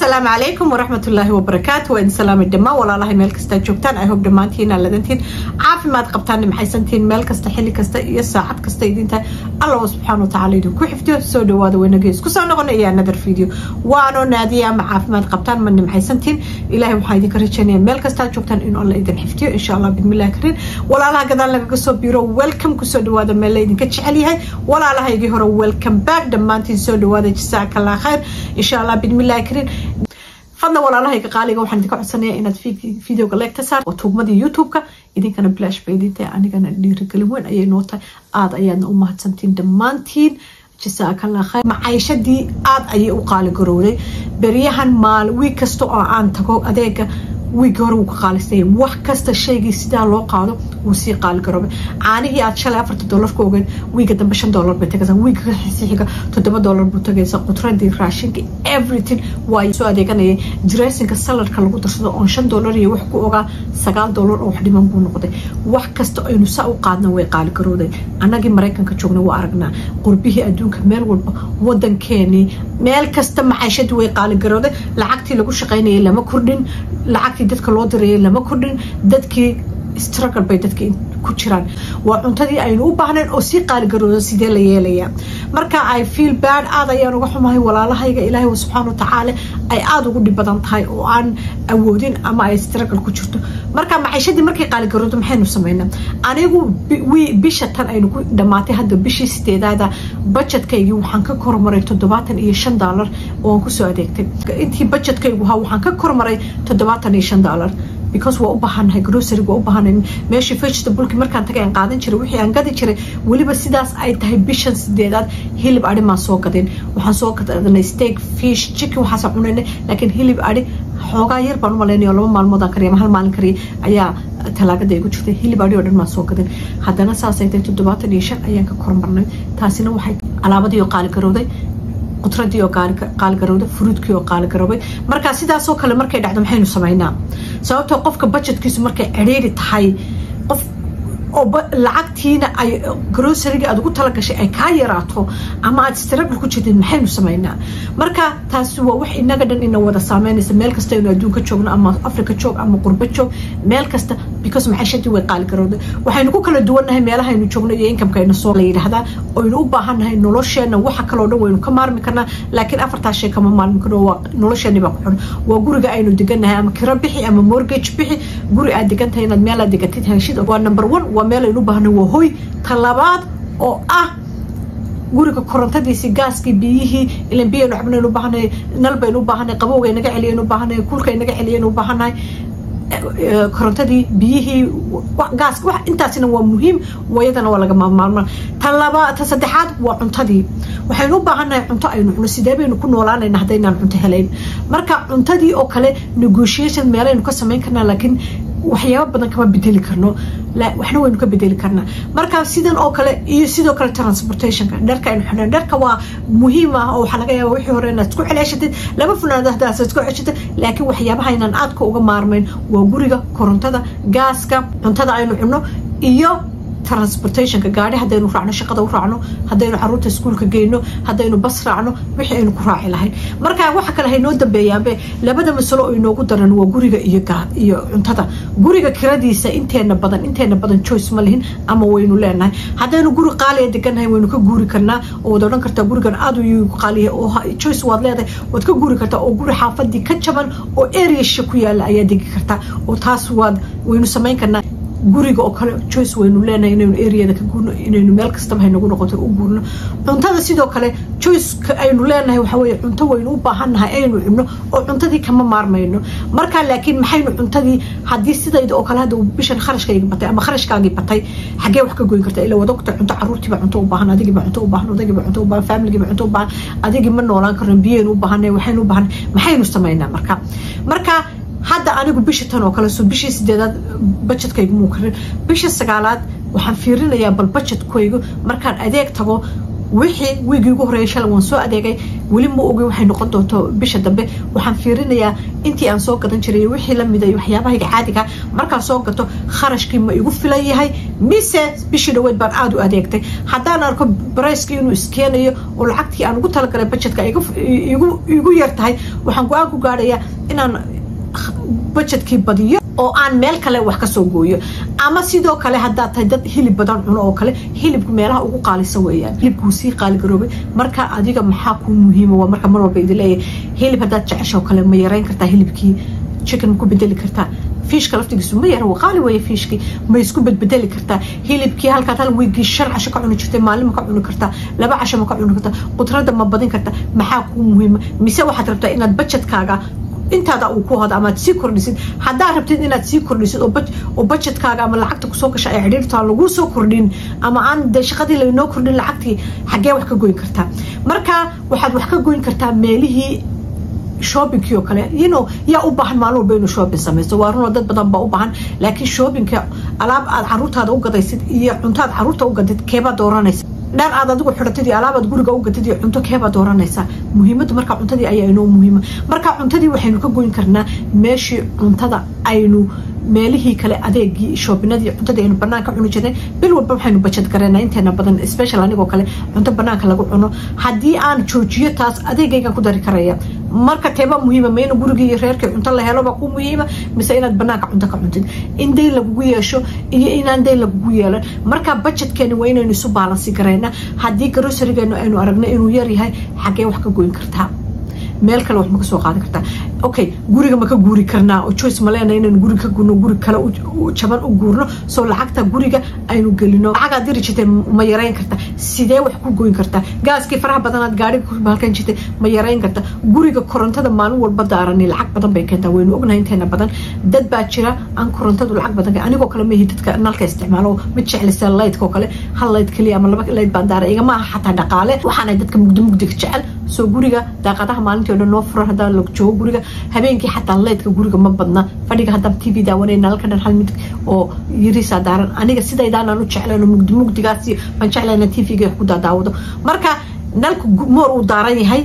Asalaamu calaykum waraxmatullaahi wabarakaatu. Waa idin salaamay dhammaan walaalahay meel kasta joogtaan. I hope dhammaantiin aad ladantiin, caafimaad qabtaan, nimxaysantiin, meel kasta, xilli kasta iyo saacad kasta idin tahay. Allah subxaana watacaala idinku xifdiyo. Soo dhawaada, wanaga isku soo noqona iyo another video. Waanoo naadiya. Ma caafimaad qabtaan? Ma nimxaysantiin? Ilaahay waxaan idinka rajaynaya meel kasta joogtaan inuu Alla idin xifdiyo, insha Allah, bismillahi kariim. Walaalaha gadaal nagaga soo biiro, welcome, kusoo dhawaada meel la idinka jecel yahay. Walaalahaygii hore, welcome back. Dhammaantiin soo dhawaada, jazakallah khayr, insha Allah, bismillahi kariim. Fadlan walaalahayga qaaliga, waxaan idinka codsanayaa inaad videoga like-ta saar oo tuugmadii YouTube-ka. Idinkana bilaash bay idin tahay, anigana dhiirigelin weyn ayay noo tahay. Aada ayaadna u mahadsantiin dhammaantiin, jasaakallah khayr. Maciishadii aada ayay u qaali garowday beryahan. Maal wiig kasta oo aan tago adeega, wiigga hore wuu ka qaalisay. Wax kasta shaygii sidaa loo qaado wuu sii qaali garoobay. Caanihii aad shalay $4 ka ogeed, wiigga dambe $5 bay tagaysaa, wiigga kasii xiga $7 buu tagaysaa. Qudradii, raashinka, everything waa soo adeeganayay. Dressingka saladka lagu darsado oon $5 iyo wax ku ogaa, $9 oo wax dhiman buu noqday. Wax kasta aynu saa u qaadna way qaali garowday. Annagii Maraykanka joogna waa aragnaa, qurbihii adduunka meel walba, wadankeenii, meel kasta maciishadii way qaali garowday. Lacagtii lagu shaqaynayay lama kordhin, lacagtii dadka loo dirayay lama kordhin. Dadkii struggle bay dadka ku jiraan. Waa cuntadii aynu u baahnayn oo sii qaaligarooda. Sidee la yeelayaa marka? I feel bad, aad ayaan uga xumahay walaalahayga Ilaahay subxaana watacaala ay aada ugu dhib badan tahay oo aan awoodin ama ay struggle ku jirto. Marka maciishadii markay qaaligaroodo maxaynu sameynaa? Anigu bisha tan aynu ku dhamaatay hadda, bishii sideedaada, budgetkaygii waxaan ka kormaray $75 oo aan kusoo adeegtay. Intii budgetkaygu ahaa waxaan ka kormaray $75, because waa u baahanahay grocery, waa u baahanahay. Meeshii vegetableki markaan tagay aan qaadan jiray wixii aan gadi jiray. Weliba sidaas ay tahay, bishan sideedaad hilib adhi maan soo gadin. Waxaan soo gadanay steak, fish, chicken, waxaasaan cunaynay, laakiin hilib adhi xoogaa yar baan u malaynaya oo 2 maalmood aan kariya ama hal maalin kariya ayaa talaagada igu jirtay. Hilib adhi oo dhan maan soo gadin. Haddana saasay tahay 75 ayaan ka kormarnay. Taasina waxay alaabadii oo qaali garowday, qudradii oo qaaligarowday, fruitkii oo qaaligaroobay. Marka sidaasoo kale markay dhacdo maxaynu samaynaa? Sababtoo qofka budgetkiisu markay cidhiiri tahay, qof oo lacagtiina ay groceryga aad ugu talagashay ay kaa yaraato ama aad struggle ku jirtid, maxaynu samaynaa? Marka taasi waa wax inaga dhan ina wada saameynaysa, meel kasta aynu adduunka joogno, ama Africa joog ama qurbo joog, meel kasta, because maciishadii way qaali garowday. Waxaynu ku kala duwannahay meelahaynu joogno iyo incomekayna soo la yidhaahdaa oynu u baahannahay nolosheena. Waxa kaloo dhan waynu ka maarmi karnaa, laakiin afartaa shay kama maarmi karno. Waa nolosheeni baa ku xun. Waa guriga aynu degannahay, ama kiro bixi ama mortgage bixi, guri aad degan tahay, inaad meel aad degatid heshid waa number one. Waa meel aynu u baahanay, waa hoy. Ta labaad oo ah guriga korontadiisii, gaaskii, biyihii, ilan biyaynu cabnaynu u baahanay, nal baynu u baahanay, qabowga inaga celiyaynu u baahanay, kulka inaga celiyaynu u baahannahay, korontadii, biyihii, gaaska, wax intaasina waa muhiim, wayadana waa lagama maarmaan. Ta laba, ta saddexaad waa cuntadii. Waxaynu u baahannahay cunto aynu cuno. Sidee baynu ku noolaanayna haddaynaan cunto helayn? Marka cuntadii oo kale negotiation meelaynu ka samayn karnaa, laakiin waxyaabo badan kama bedeli karno, waxna waynu ka bedeli karnaa. Marka sidan oo kale iyo sidoo kale transportationka, dharka aynu xidhan. Dharka waa muhiim ah oo waxaa laga yaaba wixii hore inaad isku celeeshatid, laba funaanad hadaas isku ceshatid, laakiin waxyaabaha inaan aadka uga maarmayn waa guriga, korontada, gaaska, cuntada aynu cunno iyo transportationka. Gaari haddaynu raacno, shaqada u raacno, haddaynu caruurta iskuulka geyno, haddaynu bas raacno, wixii aynu ku raaci lahayn. Marka waxa kale haynoo dambeeyaanbe, labada masalo oo inoogu daran waa guriga iyo cuntada. Guriga kiradiisa inteena badan choice ma lihin, ama waynu leenahay. Haddaynu guri qaaliya degannahay, waynu ka guuri karnaa oo waad odhan kartaa gurigan aad u qaaliya oo choice waad leedahay, waad ka guuri kartaa oo guri xaafadii ka jaban oo area ku yaala ayaa degi kartaa, oo taas waad waynu samayn karnaa. Guriga oo kale choice waynu leenahay inaynu areada ka guurno, inaynu meel kastaba haynagu noqoto u guurno. Cuntada sidoo kale choice aynu leenahay waxa weeye cunto waynu u baahannahay aynu cunno oo cuntadii kama maarmayno. Marka laakiin maxaynu cuntadii, haddii sidayda oo kale hadda bishan kharashkayga batay ama kharashkaagii batay, xaggee wax ka goyn karta? Ila wada ogta, cunto caruurtiiba cunto u baahan, adigiiba cunto u baahan, odaygiiba cunto u baahan, familigiiba cunto u baahan, adigii ma noolaan karno, biyaynu u baahanay, waxaynu u baahanay. Maxaynu samaynaa marka? Marka hadda anigu bisha tan oo kale, soo bishii sideedaad budgetkaygu muu karin. Bisha sagaalaad waxaan fiirinayaa bal budgetkaygu markaan adeeg tago. Wixii wiigii ugu horreeyay shalay waan soo adeegay, weli ma ogi waxay noqon doonto bisha dambe. Waxaan fiirinayaa intii aan soo gadan jiray wixii la mid ah waxyaabahayga caadiga. Markaan soo gato, kharashkii ma igu filan yahay mise bishii dhaweyd baan aada u adeegtay? Haddaan arko pricekii inuu iskeenayo oo lacagtii aan ugu talagalay budgetka igu yar tahay, waxaan go-aan ku gaadhayaa inaan budgetkii badiyo oo aan meel kale wax ka soo gooyo. Ama sidoo kale, haddaad tahay dad hilib badan cuno oo kale, hilibku meelaha ugu qaalisa weeyaan. Hilibku wuu sii qaaligaroobay. Marka adiga maxaa kuu muhiima? Waa marka mar walba idin leeyahay, hilib haddaad jecesha oo kale, ma yareyn kartaa hilibkii? Chicken ma ku bedeli kartaa? Fishka laftigiisu ma yara, waa qaali weeye fishkii. Ma isku bedbedeli kartaa hilibkii? Halkaad hal wiigii 5 casho ka cuni jirtay, maalin ma ka cuni kartaa? 2 casho ma ka cuni kartaa? Khudradda ma badin kartaa? Maxaa kuu muhiima? Mise waxaad rabtaa inaad budgetkaaga intaada uu ku hado ama aad sii kordhisid? Haddaad rabtid inaad sii kordhisid oo budgetkaaga ama lacagta kusoo gasha ay xidhiirto aan laguu soo kordhin ama aan de shaqadii laynoo kordhin lacagtii, xaggee wax ka goyn kartaa? Marka waxaad wax ka goyn kartaa meelihii shoppingkii oo kale. Yaa u baahan maalin walba inuu shopping samaysto? Waa runoo, dad badan baa u baahan, laakiin shoppingka alaab aad caruurtaada u gadaysid iyo cunto aad caruurta u gadid, keebaa dooranaysa? Dhar aad adigu xidhatid iyo alaabaad guriga u gatid iyo cunto, keebaa dooranaysaa? Muhiimaddu markaa cuntadii ayaa inoo muhiima. Marka cuntadii waxaynu ka goyn karnaa meeshii cuntada, aynu meelihii kale, adeegii, shoppingadii, cuntadii aynu banaanka cuni jirnay. Bil walba waxaynu budget gareynaa inteena badan, special anigoo kale, cunto banaanka lagu cuno. Haddii aan joojiyo taas, adeegaygan ku dari karaya. Marka teeba muhiima? Ma inu gurigii iyo reerkii cunto la helo baa ku muhiima mise inaad banaanka cunto ka cuntid? In dayn lagugu yeesho iyo inaan dayn lagugu yeelan. Marka budgetkeeni waa inaynu isu balance gareynaa. Haddii grocerygeenu aynu aragno inuu yar yahay, xaggee wax ka goyn kartaa? Meel kale wax ma ka soo qaadan kartaa? Okay, guriga ma ka guuri karnaa oo choice ma leenahay inaynu guriga ka guurno, guri kale jaban u guurno, soo lacagta guriga aynu gelino? Lacagaad diri jirtay ma yareyn kartaa? Sidee wax ku goyn kartaa? Gaaskii faraha badanaad gaariga ku halkan jirtay ma yareyn kartaa? Guriga korontada maalin walba daarani lacag badan bay keentaa, waynu ognahay inteena badan. Dad baa jira aan korontadu lacag badan. Anigoo kale ma ihi dadka nalka isticmaalo, ma jeclisa lightka oo kale. Hal light keliya ama laba light baan daara, igama aha xataa dhaqaale. Waxaanay dadka mugdi mugdiga jecel. Soo guriga daaqadaha maalintii o dhan noo furan haddaan la joogo guriga. Habeenkii xataa lightka guriga ma badna. Fadhiga haddaan TV daawanay, nalalka dhan hal mid oo yariisaa daaran. Aniga sidaydaan u jeclayn oo mugdi mugdigaasi baan jeclayna TV-ga ku daadaawado. Marka nalka more uu daaran yahay,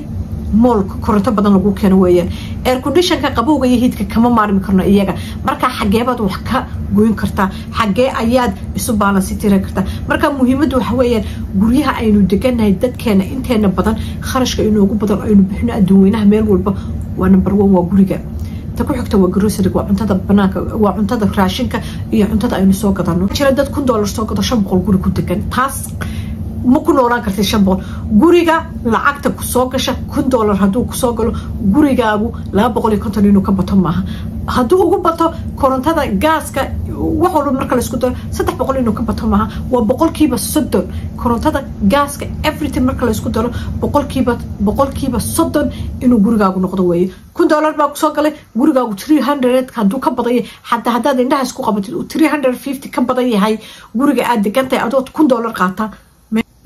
more koronto badan lagu keeno weeyaan. Air conditionka, qabowga iyo heatka kama maarmi karno iyaga. Marka xageebaad wax ka goyn kartaa? Xagee ayaad isu balance tiran kartaa? Marka muhiimaddu waxa weeyaan, guryaha aynu deganahay, dadkeena inteena badan, kharashka inoogu badan aynu bixino adduun weynaha meel walba waa number one, waa guriga. Ta ku xigta waa grocery, waa cuntada banaanka, waa cuntada raashinka iyo cuntada aynu soo gadano. Jira dad $1000 soo gado, 500 guri ku degan. Taas ma ku noolaan kartid 500 guriga. Lacagta kusoo gasha, $1000 hadduu kusoo galo gurigaagu, 250 inuu ka bato maaha. Hadduu ugu bato, korontada, gaaska, wax walba marka laisku daro, 300 inuu ka bato maaha. Waa 30%. Korontada, gaaska, everything marka laisku daro, 30% inuu gurigaagu noqdo weeye. $1000 baa kusoo galay gurigaagu, 300 hadduu ka badan yahay, xataa haddaad indhaha isku qabatid uu 350 ka badan yahay guriga aad degantahay, adood $1000 qaata,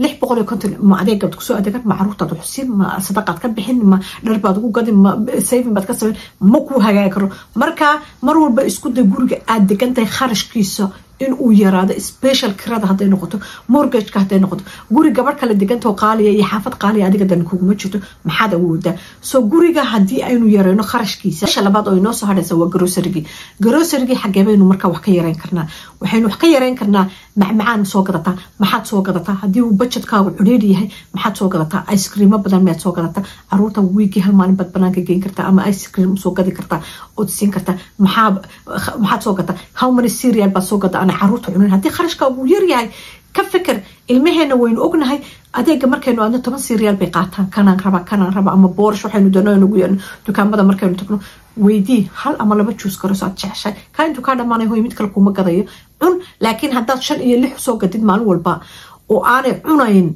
650 ma adeegaad kusoo adeegan? Ma caruurtaad xusin? Ma sadaqaad ka bixin? Ma dhar baad ugu gadin? Ma saving baad ka samayn? Ma kuu hagaagi karo. Marka mar walba isku day guriga aad degantahay kharashkiisa in uu yaraado, special kirada hadday noqoto, mortgageka hadday noqoto. Guri gabadh kale degantao qaaliya iyo xaafad qaaliya adiga dan kuguma jirto. Maxaad awoodaa? So guriga haddii aynu yareyno kharashkiisa, meesha labaad oo inoo soo hadhaysa waa grocerygii. Grocerygii xagee baynu marka wax ka yareyn karnaa? Waxaynu wax ka yareyn karnaa macmacaan soo gadataa. Maxaad soo gadataa haddii uu budgetkaagu cudheer yahay? Maxaad soo gadataa? Ice creamo badan miyaad soo gadataa? Caruurta wiigii hal maalin baad banaanka geyn kartaa ama ice cream soo gadi kartaa ood siin kartaa. Maxaad soo gadataa? How many cereal baad soo gadataa ana caruurta cunin? Haddii kharashkaagu yar yahay, ka fikir. Ilmaheena waynu ognahay, adeega markaynu aadno 10 cereal bay qaataan. Kanaan raba, kanaan raba, ama boorash waxaynu doono nagu yeelno. Dukaamada markaynu tagno, weydii hal ama laba juus karaso aad jeceshahay. Kaa intuu kaa dhamaanay, hoy, mid kale kuma gadayo, cun. Laakiin haddaad shan iyo lix soo gadid maalin walba oo aanay cunayn,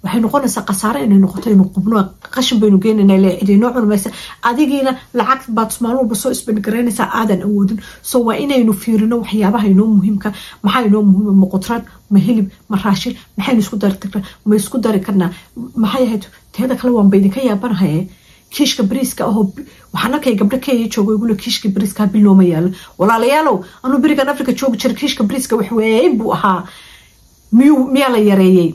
waxay noqonaysaa khasaare inay noqoto, inuu qubno, qashin baynu geenayna ile cidinoo cuni adigiina lacag baad maalin walba soo isbandgaraynaysaa aadan awoodin. So waa inaynu fiirino waxyaabaha inoo muhiimka. Maxaa inoo muhiima? Ma qudrad, ma hilib, ma raashin? Maxaynu isku dari karnaa? Ma isku dari karnaa? Maxay ahayd? Teeda kale, waanba idinka yaabanahaye, kiishka bariiska ahoo waxaan arkay gabdho Kenya joogo igule kiishka bariiska bil looma yaalo. Walaalayaalow, anuu berigan Africa joogi jira, kiishka bariiska wax weyn buu ahaa. Miyuu, miyaa la yareeyey?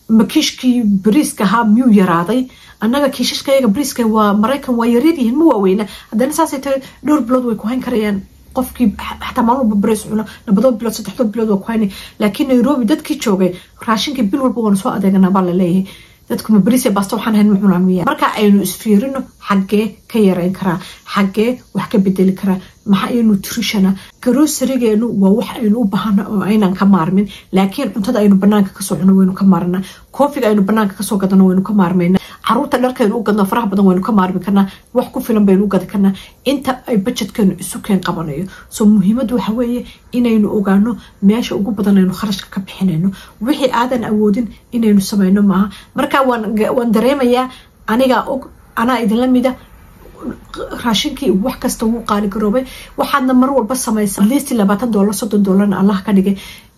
Ma kiishkii bariiska ahaa miyuu yaraaday? Annaga kiishashkayaga bariiska waa Maraykan waa yaryar yihiin, ma waaweyna. Haddana saasay tahay dhowr bilood way ku hayn karayaan. Qofkii xataa maalin walba bariis cuno, 2 bilood, 3 bilood waa ku haynay. Laakiin Nairobi dadkii joogay raashinkii bil walba waanu soo adeeganaa baa laleeyahay. Dadku ma bariis iyo baasto waxaan hayn ma cunaan miya? Marka aynu isfiirino, xaggee ka yareyn karaa, xaggee wax ka bedeli karaa? Maxaa iyo nutritiona? Grocerygeenu waa wax aynu u baahano oo aynan ka maarmin, laakiin cuntada aynu banaanka kasoo cuno waynu ka maarnaa, coffeega aynu banaanka kasoo gadano waynu ka maarmayna, caruurta dharkaynu u gadno faraha badan waynu ka maarmi karnaa, wax ku filan baynu u gadi karnaa inta ay budgetkeenu isu keen qabanayo. So muhiimaddu waxa weeye inaynu ogaano meesha ugu badan aynu kharashka ka bixinayno. Wixii aadan awoodin inaynu samayno maaha. Marka waan dareemayaa, anigaa og, anaa idinla mida. Raashinkii wax kasta wuu qaali garoobay. Waxaadna mar walba samaysa at least $20, $30na Allah ka dhigay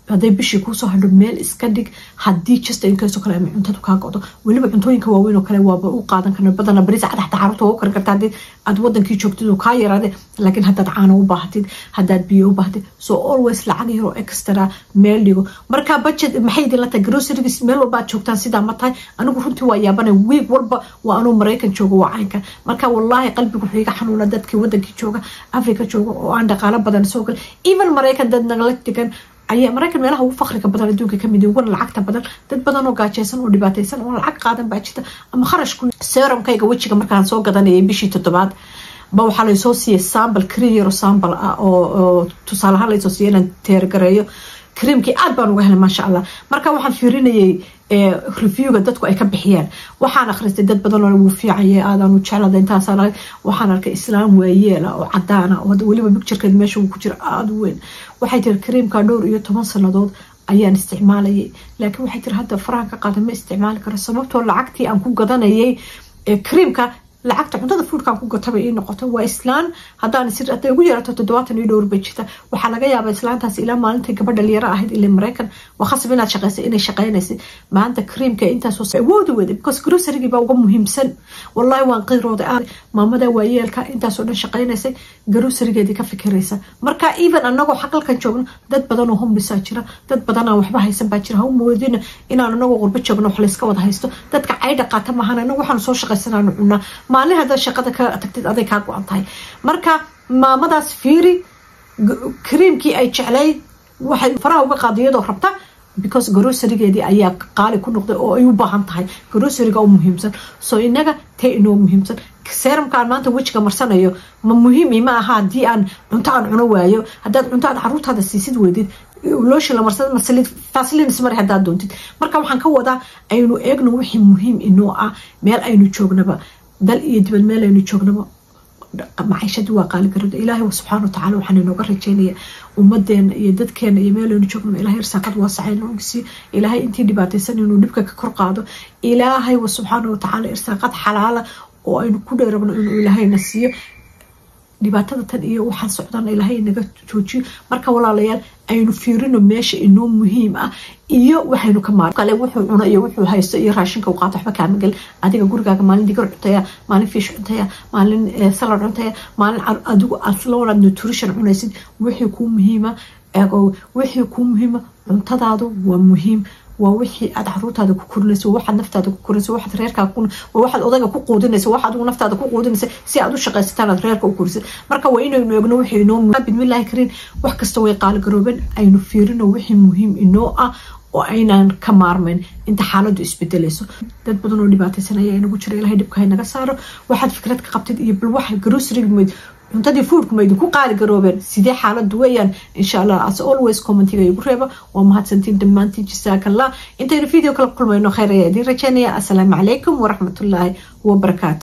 hadday bishii kuusoo hadho, meel iska dhig, haddii just in case oo kale ama cuntadu kaa go'do. Weliba cuntooyinka waaweyn oo kale waaba u qaadan karna badana. Bariis cad xataa carruurta waa u karin kartaa haddii aad wadankii joogtid oo kaa yaraade. Laakiin haddaad caano u baahatid, haddaad biyo u baahatid, so always lacag yaroo extra meel dhigo. Marka budget maxay idinla tahay? Groceries meel walba aad joogtaan sidaa ma tahay? Anigu runtii waa yaabanay. Week walba waa anuu Maraykan joogo, waa caynka. Marka wallaahi qalbigu wuxuu iga xanuuna dadkii wadankii jooga, Africa jooga oo aan dhaqaalo badan soo gal. Even Maraykan dad nagala degan ayaa, Maraykan meelaha ugu faqriga badan adduunka kamid, uguna lacagta badan, dad badan oo gaajeysan oo dhibaateysan oo lacag qaadan baa jirta ama kharashku. Serumkayga wejiga markaan soo gadanayay bishii toddobaad ba waxaa laysoo siiyay sample cream yaro, sample ah oo tusaale ahaan laysoo siiyay inaan try gareeyo. Creamkii aad baan uga helay, maasha Allah. Marka waxaan fiirinayay reviewga dadku ay ka bixiyeen. Waxaan akhristay dad badan oo wuu fiicaya, aadaan u jeclada intaasaan arag. Waxaan arkay islaam waayeela oo cadaana oo weliba picturekeed meesha uu ku jiro aada u weyn. Waxay tiri, creamka dhowr iyo toban sanadood ayaan isticmaalayay, laakiin waxay tiri hadda farahan ka qaada, ma isticmaali karo, sababtoo lacagtii aan ku gadanayay creamka lacagta cuntada foodkaan ku gataba ii noqoto. Waa islaan haddaan hadday ugu yarato 70 iyo dhowr bay jirta. Waxaa laga yaabaa islaantaas ilaa maalintay gabadha dhalinyaro ahayd, ilaa Maraykan waa khasab inaad shaqeysa, inay shaqeynaysay. Maanta creamka intaasoo awoodi weyday because grocerygii baa uga muhiimsan. Wallahi waan qiirooday, maamada waayeelka intaasoo dhan shaqeynaysay, grocerygeedii ka fikiraysa. Marka even anagoo xaqalkan joogno, dad badan oo homelessaa jira, dad badan aan waxba haysan baa jira. Ha u moodina inaan anagoo qurbo joogno wax layska wada haysto. Dadka caydha qaata maahan, anagu waxaanu soo shaqaysanaanu cunaa. Maalin haddaad shaqada ka tagtid, aday kaa go-an tahay. Marka maamadaas fiiri, creamkii ay jeclayd waxay faraha uga qaada iyadoo rabta because grocerygeedii ayaa qaali ku noqday oo ay u baahan tahay. Groceryga u muhiimsan. So inaga tee inoo muhiimsan? Serumkaan maanta wejiga marsanayo ma muhiim ima aha haddii aan cunto aan cuno waayo? Haddaad cunto aad caruurtaada siisid weydid, lotion la marsada, masalid Vaseline ismari haddaad doontid. Marka waxaan ka wadaa, aynu eegno wixii muhiim inoo ah meel aynu joognaba, dal iyo dibad meel aynu joognaba. Maciishadii waa qaali garada. Ilaahay subxaana watacaala waxaan inooga rajeynaya ummadeena iyo dadkeena iyo meel aynu joogno Ilahay irsaaqad waasaca inooga siiyo. Ilaahay intii dhibaataysan inuu dhibka ka kor qaado. Ilaahay subxaana watacaala irsaaqad xalaala oo aynu ku dheeragno inuu Ilaahayna siiyo. Dhibaatada tan iyo waxaan socdana Ilaahay inaga joojiyo. Marka walaalayaal, aynu fiirino meesha inoo muhiim ah iyo waxaynu ka maar kale. Wuxuu cuno iyo wuxuu haysto iyo raashinka uu qaato waxba kaama gelin adiga. Gurigaaga maalin digar cuntaya, maalin fish cuntaya, maalin salad cuntaya, maalin adigu as long aad nutrition cunaysid. Wixii kuu muhiima eego, wixii kuu muhiima. Cuntadaadu waa muhiim, waa wixii aad caruurtaada ku korinayso, waa waxaad naftaada ku korinayso, waxaad reerkaa ku, waa waxaad odayga ku quudinayso, waxaad adigu naftaada ku quudinaysa si aad u shaqaysataan, aad reerka u korisid. Marka waa inaynu eegno wixii inoo. Bidmillaahi kariin, wax kasta way qaali garoobeen. Aynu fiirino wixii muhiim inoo ah oo aynaan ka maarmayn inta xaaladu isbedelayso. Dad badan oo dhibaataysan ayaa inagu jira. Ilahay dhibka haynaga saaro. Waxaad fikrad ka qabtid iyo bal waxa grocery, cuntadii, foodku ma idinku qaali garoobeen? Sidee xaaladu weeyaan? Insha Allah, as always, commentiga igu reeba. Waa mahadsantiin dhammaantiin, jasaakallah. Intaynu video kala kulmayno, khayr ayaa idiin rajaynaya. Assalaamu calaykum waraxmatullaahi wabarakaatu.